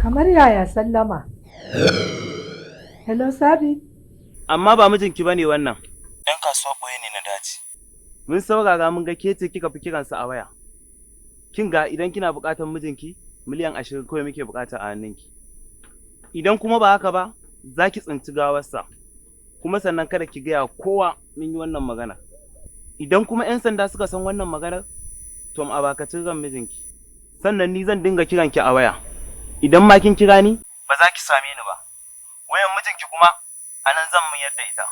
Kamar yaya sallama? Hello, Sabi. Amma ba mijinki bane wannan. Ɗan kasuwa ɓoye ne na daji. Mun saurara mun ga ke ce kika fi kiransa a waya. Kin ga, idan kina buƙatar mijinki, miliyan 20 kawai muke buƙata a hannunki. Idan kuma ba haka ba, za ki tsinci gawarsa. Kuma sannan kada ki gaya kowa mun yi wannan magana. Idan kuma 'yan sanda suka san wannan maganar, to a bakacin ran mijinki. Sannan ni zan dinga kiranki a waya. Idan ma kin kira ni, ba za ki same ni ba. Wayan mijinki kuma a nan zan mayar da ita.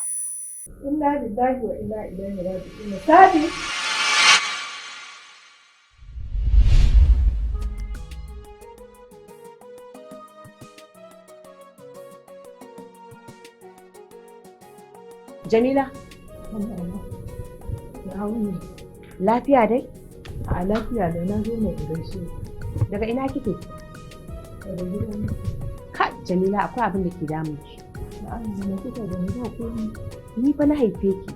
Inna lillahi wa inna ilaihi raji'un. Sabi. Jamila, Ya wuni. Lafiya dai? A lafiya da na zo ne in gaishe. Daga ina kike? Daga gidan. Ka Jamila, akwai abin da ke damun ki. Na'am, me kika gani? Ba komai. Ni fa na haife ki.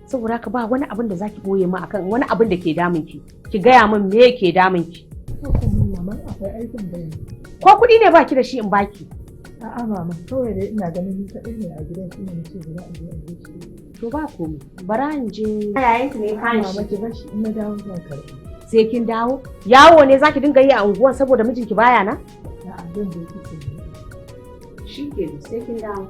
Saboda haka ba wani abin da zaki boye min akan wani abin da ke damun ki. Ki gaya min me yake damun ki. Ba komai, mama, akwai aikin da ni. Ko kuɗi ne baki da shi in baki? A'a mama, kawai dai ina ganin ni kaɗai ne a gidan, shi ne nace bari a je a gaishe. To ba komai. Bara in je. Yayanki ne kan Mama, ki bar shi, in na dawo zan karɓi. Sai kin dawo? Yawo ne zaki dinga yi a unguwan saboda mijinki baya nan? A'a, zan je kitchen. Shi ke sai kin dawo.